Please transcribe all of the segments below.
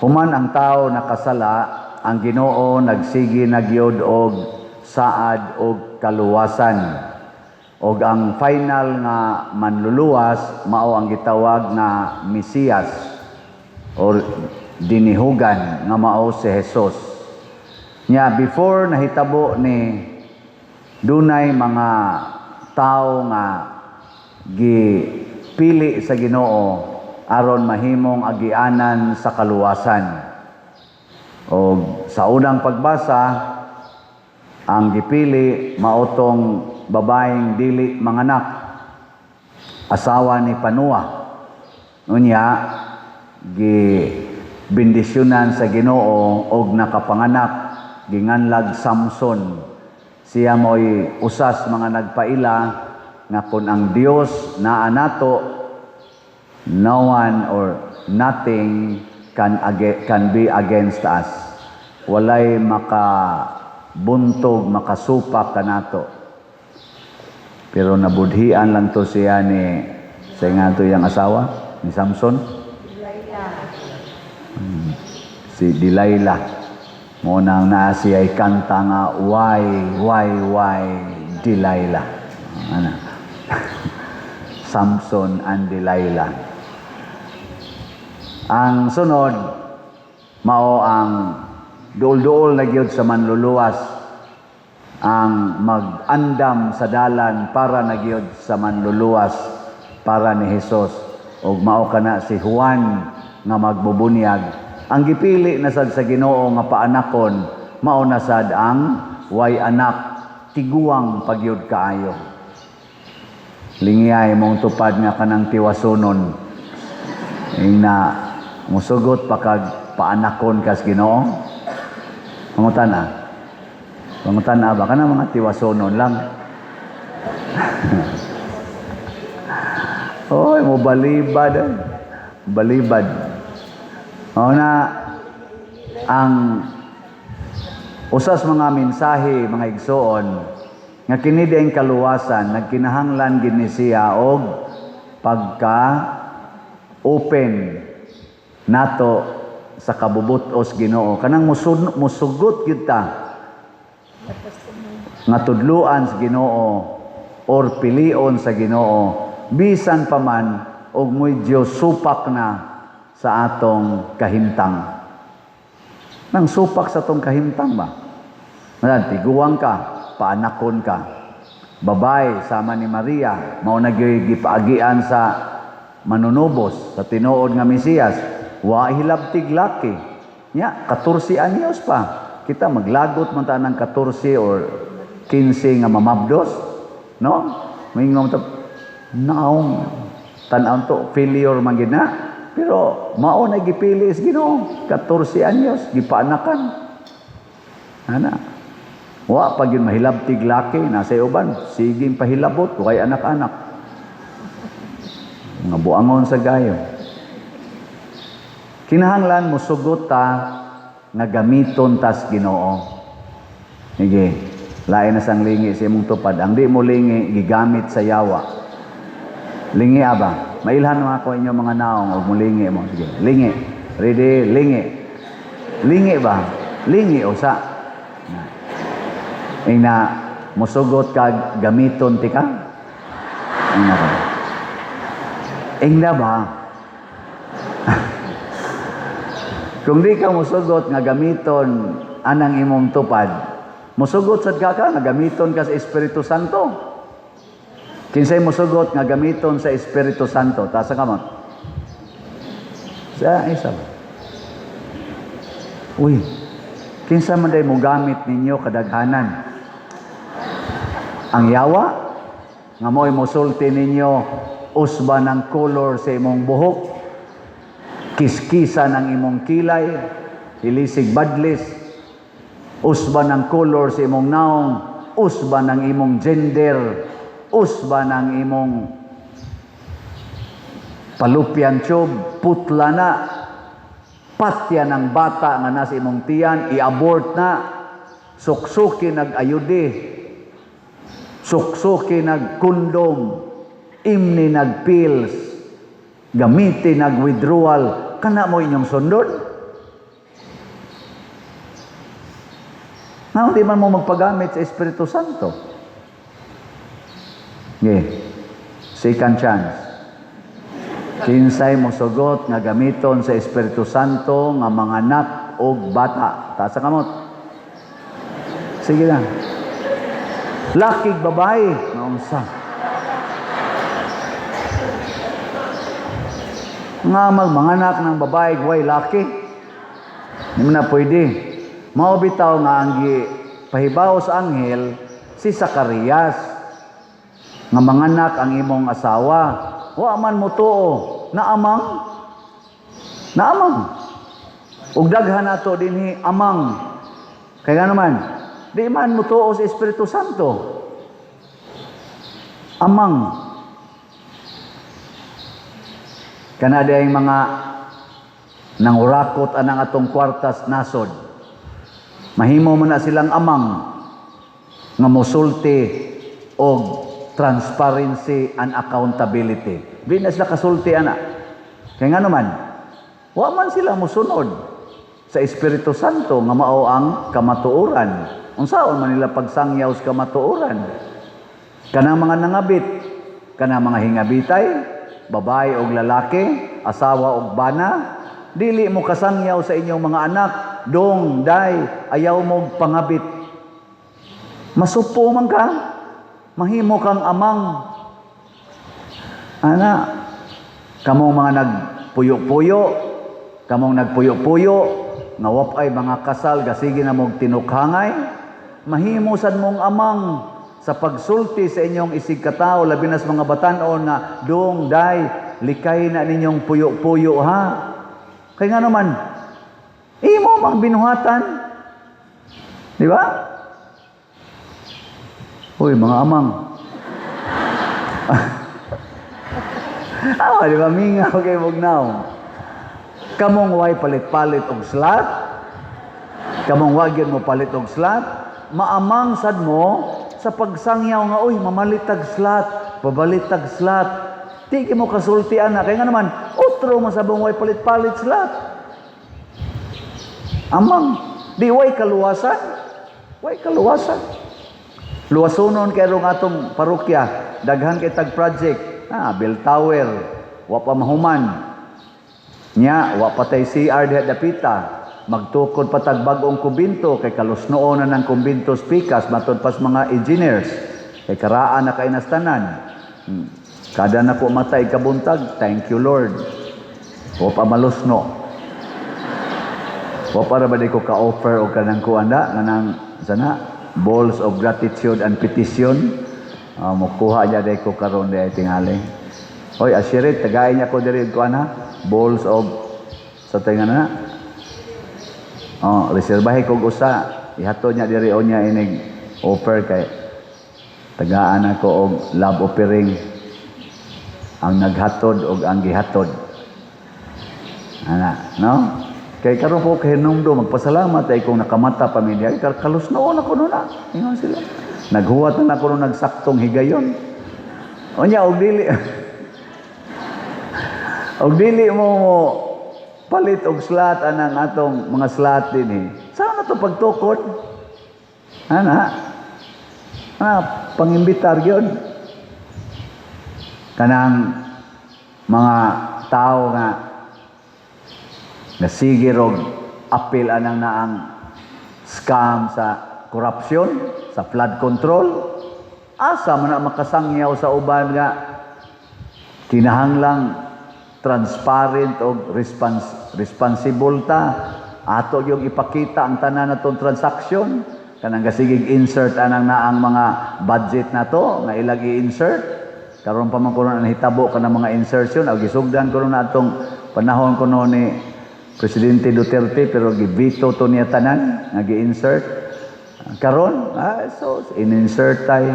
Human ang tao nakasala, ang Ginoo nagsige na gyud og saad og kaluwasan. Og ang final nga manluluwas mao ang gitawag nga Mesiyas or dinihugan nga mao si Jesus. Nya before nahitabo ni, dunay mga tao nga gipili sa Ginoo aron mahimong agianan sa kaluwasan. Og sa unang pagbasa, ang gipili mao tong babaeng dili manganak, asawa ni Panua. Unya gi bendisyonan sa Ginoo og nakapanganak, ginganlag Samson. Siya mo'y usas mga nagpaila nga kung ang Dios naa nato, no one or nothing can be against us. Walay makabuntog, makasupak kanato. Pero nabudhian lang to siya ni sa nga to iyang asawa ni Samson. Si Delilah. Mao nang naa siya kanta nga "Why, why, why, Delilah?" Ano? Samson and Delilah. Ang sunod mao ang duol-duol na gyud sa manluluwas, ang mag-andam sa dalan para na gyud sa manluluwas, para ni Jesus, ug mao kana si Juan nga magbubunyag. Ang gipili na sad sa Ginoo nga paanakon mao na sad ang way anak, tiguang pa gyud kaayo. Lingiyay mong tupad nga kanang tiwasunon. Ing na musugot pa kag paanakon kas Ginoo. Pangutana. Pangutana ba kana mga tiwasonon lang? Oy, mo balibad, eh. Balibad. O na ang usas mga mensahe, mga igsoon, nga kini diayng kaluwasan nagkinahanglan gid ni siya og pagka open nato sa kabubut-os Ginoo, kanang musugot gyud ta nga tudluan sa Ginoo or pilion sa Ginoo, bisan pa man og medyo supak na sa atong kahimtang. Nang supak sa atong kahimtang ba? Madan, tiguang ka, paanakon ka. Babay, sama ni Maria, mao na gyud gipaagian sa manunubos, sa tinuod nga Mesiyas. Wa hilabtig laki. Nya, 14 anyos pa. Kita maglagot man ta ng 14 or 15 nga mamabdos. No? Moingon ta, naong tan-aw to, failure man gid na. Pero mao na gipili sa Ginoo, 14 anyos gipaanakan. Ana. Wa pa gyud mahilabtig laki nasa uban, sige pahilabot way anak-anak. Mga buangon sa gayo. Kinahanglan musugot ta nga gamiton tas Ginoo. Sige, lain na sang lingi sa imong tupad. Ang di mo lingi, gigamit sa yawa. Lingi aba. Mailhan mo ako inyo mga naong og mulingi mo. Sige, lingi. Ready, lingi. Lingi ba? Lingi usa. Na. Ing na musugot kag gamiton ti ka? Ing na ba? Ing na ba? Kung di ka musugot nga gamiton anang imong tupad, musugot sad ka ka nga gamiton ka sa Espiritu Santo. Kinsay musugot nga gamiton sa Espiritu Santo? Taas ang kamot. Sa isa ba? Uy, kinsa man day mo gamit ninyo kadaghanan? Ang yawa? Nga mo'y musulti ninyo, usba ng color sa imong buhok, kiskisa ng imong kilay, hilisig badlis, usba ng color sa imong naong, usba ng imong gender, usba ng imong fallopian tube, putla na, patya ng bata nga nasa imong tiyan, i-abort na, suksuki nag-ayudi, suksuki nag-kondom, imni nag-pills, gamiti nag-withdrawal, kana mo inyong sundon? Nga di man mo magpagamit sa Espiritu Santo? Yeah. Second chance. Kinsay mosugot nga gamiton sa Espiritu Santo nga manganak og bata? Taas sa kamot. Sige na. Lakig babae, naunsa. Nga magmanganak ng babae, way laki. Hindi mo na pwede. Mao bitaw nga ang pahibaw sa anghel si Zacarias nga manganak ang imong asawa. Wa man mo tuo na amang, na amang. Ug daghan nato dinhi amang. Kaya nga naman, di man mo tuo sa Espiritu Santo. Amang. Kana di mga nangurakot anang atong kwartas nasod. Mahimo man na silang amang nga mosulti og transparency and accountability. Di na sila kasulti ana. Kaya nga naman, wa man sila mosunod sa Espiritu Santo nga mao ang kamatuoran. Unsaon man nila pagsangyaw sa kamatuoran? Kanang mga nangabit, kanang mga hingabitay, babae og lalaki, asawa og bana, dili mo kasangyaw sa inyong mga anak, dong, day, ayaw mo pangabit. Masupo man ka, mahimo kang amang. Ana, kamong mga nagpuyo-puyo, kamong nagpuyo-puyo, nga wapay mga kasal, gasige na mong tinukhangay, mahimo sad mong amang sa pagsulti sa inyong isig katao, labi na sa mga batan-on nga, dong, day, likay na ninyong puyo-puyo, ha? Kaya nga naman, imo mang binuhatan. Di ba? Uy, mga amang. Ah, di ba? Mingaw kay Bugnaw. Kamong way palit-palit og slat, kamong wagyan mo palit og slat, maamang sad mo sa pagsangyaw nga, uy, mamalitag slat, pabalitag slat. Di mo kasulti ana. Kaya nga naman, otro masabong way palit-palit slat. Amang, di way kaluwasan. Way kaluwasan. Luwasonon kay rong atong parokya, daghan kay tag project. Ah, bell tower, wa pa mahuman. Nya, wa pa tay CR diha dapita. Magtukod pa tag bag-ong kumbinto kay kalusnoon na ng kumbinto spikas matud pas mga engineers. Kay karaan na kay nastanan. Kada na ko matay kabuntag, thank you, Lord. Wa pa malusno. Wa pa ra ba di ko ka-offer og kanang kuan da, kanang sana balls of gratitude and petition. Mokuha niya day ko karon day tingali. Oy, ashirit tagay niya ko diri kuan ha. Balls of sa tinga na. Oh, reserbahe kog usa. Ihatod niya diri o niya inig offer kay tagaan ako og love offering ang naghatod og ang gihatod. Ana, no? Kay karon po kay hinumdum, magpasalamat ay kung nakamata pa mi diha, kalus noon ako noon na. Ingon sila. Naghuwat na ako noon nagsaktong higayon. Unya og dili og dili mo palit og slat anang atong mga slat dinhi. Saan na to pagtukod? Ana. Ah, pangimbitar gyud. Kanang mga tao nga nasigir og apil anang naang scam sa korupsyon, sa flood control, asa man na makasangyaw sa uban nga kinahanglang transparent og responsible ta, ato yung ipakita ang tanan natong transaction, kanang gasigig insert anang naang mga budget nato nga ilag i-insert. Karon pa man kuno nahitabo kanang mga insertion og gisugdan kuno na atong panahon kuno ni Presidente Duterte, pero gi-veto to niya tanan nga gi-insert. Karon so in-insert tay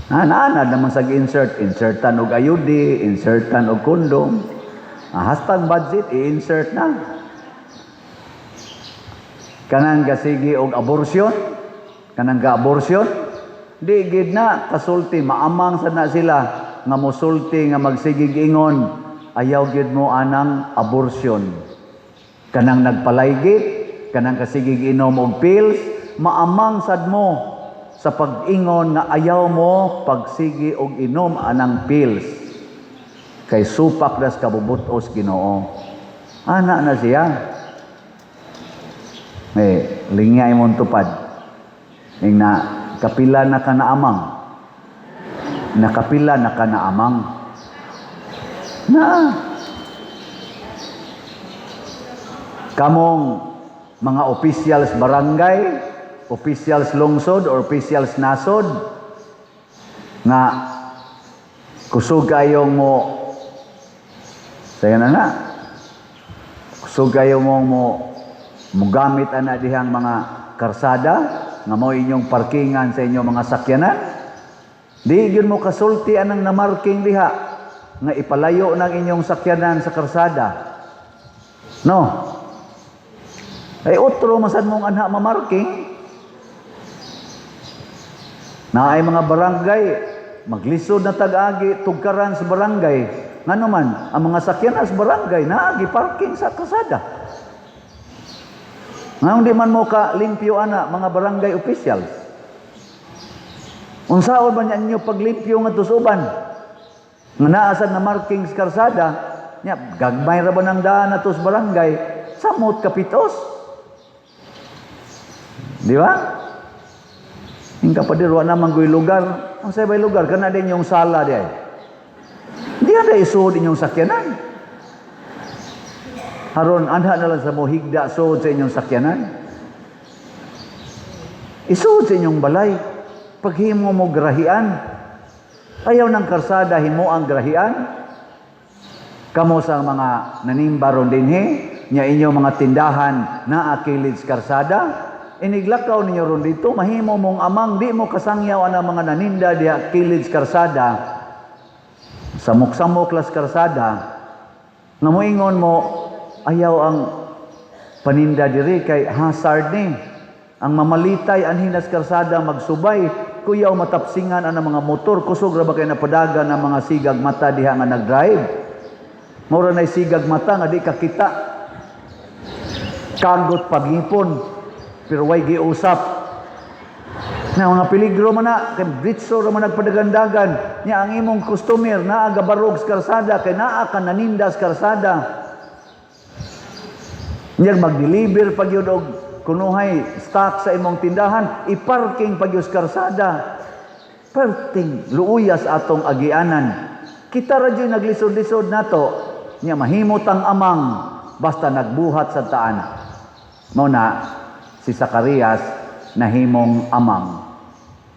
naanad naman sa gi-insert, insertan og IUD, insertan og kondom. #budget i-insert na. Kanang gasigi og abortion, kanang ga-abortion, di gid na kasulti, maamang sad na sila nga mosulti nga magsigig ingon, ayaw gid mo anang abortion. Kanang nagpalaygit, kanang kasigig inom og pills, maamang sad mo sa pag-ingon nga ayaw mo pagsigi og inom anang pills kay supak das kabubutos Ginoo. Ana na siya. Eh, lingya imong tupad. Ing na kapila na ka na amang. Nakapila na ka na amang. Na. Kamong mga officials barangay, officials lungsod or officials nasod nga kusog kayong mo sayo na na kusog kayo mo mo mugamit ana dihang mga karsada nga mao inyong parkingan sa inyong mga sakyanan, di gyud mo kasulti anang namarking diha nga ipalayo ng inyong sakyanan sa karsada, no? Ay otro masad mong anha mamarking na ay mga barangay maglisod na tag-agi tugkaran sa barangay, ngano man ang mga sakyanan sa barangay naagi parking sa karsada. Nga di man mo ka limpyo ana mga barangay officials. Unsaon man niya inyo paglimpyo nga uban? Nga naa sad na marking sa karsada, nya gagmay ra ba ng daan ato sa barangay, samot kapitos. Di ba? Ing kapadir, wa naman ko'y lugar. Ang sa iba'y lugar, kana din yung sala di ay. Di na isuod inyong sakyanan. Haron, anha na lang sa mo higda suod sa inyong sakyanan. Isuod sa inyong balay. Paghimo mo grahian. Ayaw ng karsada, himo ang grahian. Kamo sa mga nanimba ron dinhi, nya inyong mga tindahan na akilid sa karsada, iniglakaw ninyo ron dito, mahimo mong amang, di mo kasangyaw ang mga naninda diha kilid sa karsada, samok-samok las karsada, nga moingon mo, ayaw ang paninda diri kay hazard ni. Ang mamalitay anhin nas karsada magsubay, kuyaw matapsingan ang mga motor, kusog ra ba kay napadagan ang mga sigag mata diha nga nagdrive. Mura nay sigag mata nga di ka kita. Kagot pagipon, pero way giusap. Na mga peligro man na, kay britso ra man nagpadagandagan. Nya ang imong customer naa gabarog sa karsada kay naa ka naninda sa karsada. Nya mag-deliver pag yun og kunuhay stock sa imong tindahan, i-parking pag yun sa karsada. Perting luuyas atong agianan. Kita ra jud naglisod-lisod nato, nya mahimot ang amang basta nagbuhat sa taan. Mao na si Zacarias nahimong amang.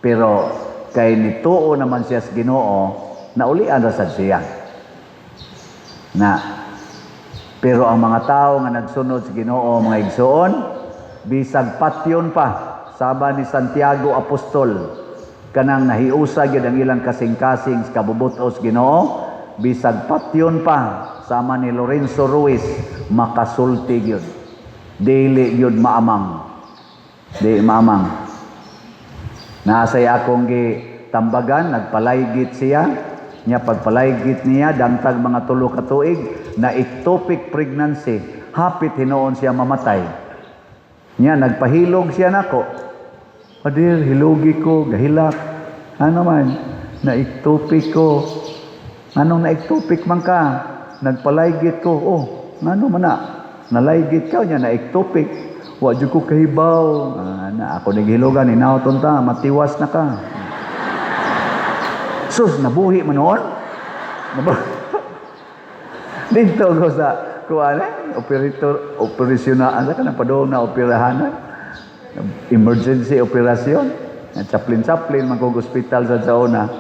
Pero kay nituo naman siya sa Ginoo, naulian ra sad siya. Na pero ang mga tao nga nagsunod sa Ginoo, mga igsoon, bisag patyon pa, saba ni Santiago Apostol, kanang nahiusa gyud ang ilang kasing-kasing sa kabubutos Ginoo, bisag patyon pa sama ni Lorenzo Ruiz, makasulti gyud. Dili gyud maamang. Di maamang. Naasay akong gi tambagan, nagpalaygit siya. Nya pagpalaygit niya, dangtag mga 3 ka tuig, na ectopic pregnancy, hapit hinuon siya mamatay. Nya nagpahilog siya nako. Padir, hilugi ko, gahilak. Ano man, na ectopic ko. Anong na ectopic man ka? Nagpalaygit ko. Oh, ngano man na? Nalaygit ka, nya na ectopic. Wa jud ko kahibaw. Ah, na ako naghilogan, hinauton ta, matiwas na ka. Sus, nabuhi man noon. Dito ko sa kuan eh, operator, operasyon na, ano ka na padung na operahanan. Emergency operasyon. Chaplin-chaplin, magkog ospital sa sauna.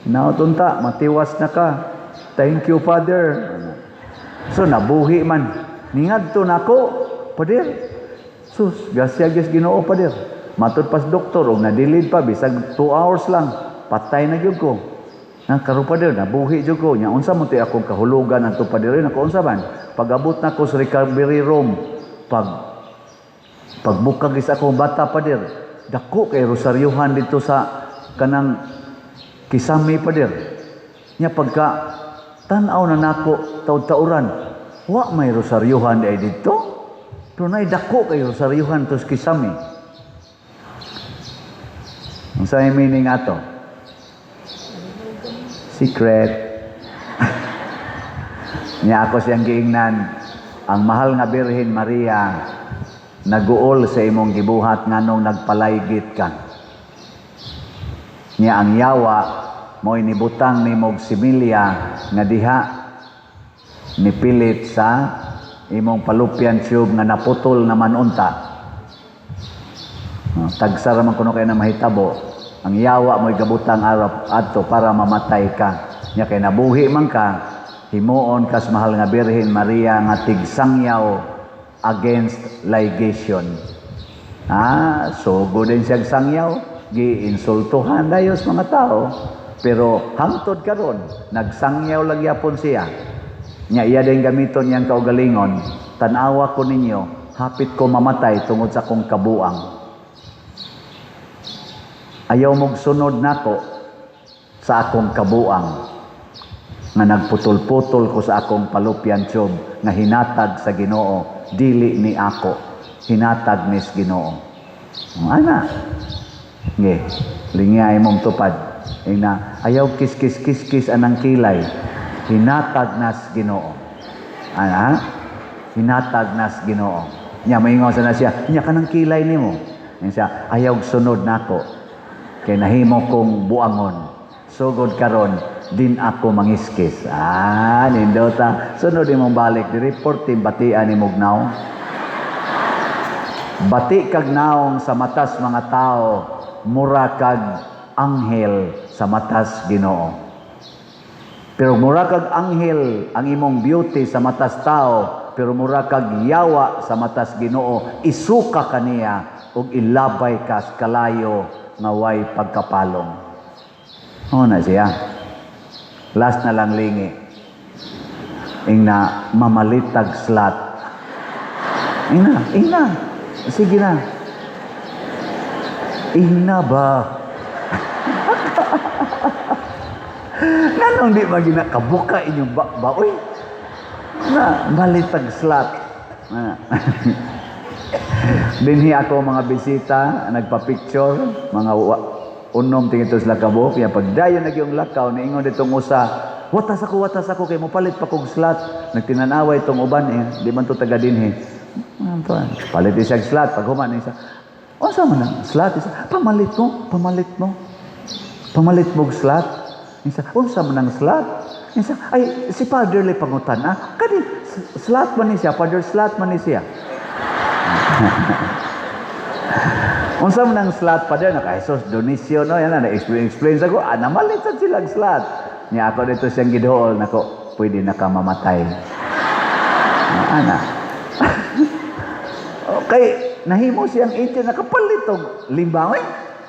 Hinauton ta, matiwas na ka. Thank you, Father. So, nabuhi man. Ningadto nako, Pader. Sus, gasya gyud Ginoo, Pader. Matud pas doktor og nadilid pa bisag 2 hours lang, patay na gyud ko. Na karon, Pader, nabuhi jud ko. Nya unsa man ti akong kahulugan adto, Pader? Nako, unsa man? Pag-abot nako sa recovery room, pagbukag is akong bata, Pader, dako kay rosaryuhan dito sa kanang kisame, Pader. Nya pagka tan-aw na nako taud-tauran, wa may rosaryuhan ay didto. Pero nay dako kay rosaryuhan tos kisame. Unsa may meaning ato? Secret. Niya ako siyang giingnan, ang mahal nga Birhen Maria naguol sa imong gibuhat nganong nagpalaygit ka. Niya ang yawa mo'y nibutang nimog similya nga diha nipilit sa imong fallopian tube nga naputol naman unta. No, tagsa ra man kuno kay na mahitabo. Ang yawa mo'y gabutang arap adto para mamatay ka. Nya kay nabuhi man ka, himuon kas mahal nga Birhen Maria nga tigsangyaw against ligation. Ah, so din siyang sangyaw, giinsultuhan dayos mga tao. Pero hangtod karon, nagsangyaw lang yapon siya. Nya iya din gamiton niyang kaugalingon, tan-awa ko ninyo, hapit ko mamatay tungod sa akong kabuang. Ayaw mong sunod nako sa akong kabuang nga nagputol-putol ko sa akong fallopian tube nga hinatag sa Ginoo, dili ni ako, hinatag nis Ginoo. Ana. Nge, lingay mong tupad. Ina, ayaw kiss kiss kiss anang kilay. Hinatag nas Ginoo. Ana, hinatag nas Ginoo. Nya maingon sa na siya, nya kanang kilay nimo. Nya siya, ayaw sunod nako. Kay nahimo kong buangon. Sugod karon din ako mangiskis. Ah, nindota. Sunod imong balik diri 14 batian ni Mugnaw. Bati kag naong sa matas mga tao, mura kag anghel sa matas Ginoo. Pero mura kag anghel ang imong beauty sa matas tao, pero mura kag yawa sa matas Ginoo, isuka kaniya ug ilabay kas kalayo nga way pagkapalong. O na siya. Last na lang lingi. Ingna mamalitag slut. Ingna, ingna. Sige na. Ingna ba? Nganong di ba ginakabuka inyong ba baoy? Na, malitag slut. Na. Dinhi ako mga bisita, nagpa-picture, mga unom tingito sila kabuok. Ya pagdayon na yung lakaw, niingon ditong usa, watas ako, kay mo palit pa kog slot. Nagtinanaway itong uban eh, di man to taga dinhi. Ano to, eh? Palit isang slot, pag human isa. Unsa man ang slot? Isa, pamalit mo, pamalit mo. Pamalit mo og slot. Isa, unsa man ang slot? Isa, ay, si Father lay pangutan, ah. Kani, slot man ni siya, Father slot man ni siya. Unsa man ang slot, Father? Naka Jesus Dionisio, no? Yan na, na-explain, explain sa ko, ah, namalit sa silang slot. Niya ako dito siyang gidool, nako, pwede na ka mamatay. Ah, ana. Okay, nahimo siyang agent, nakapalit og limbangoy.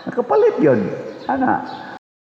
Nakapalit yun. Ana.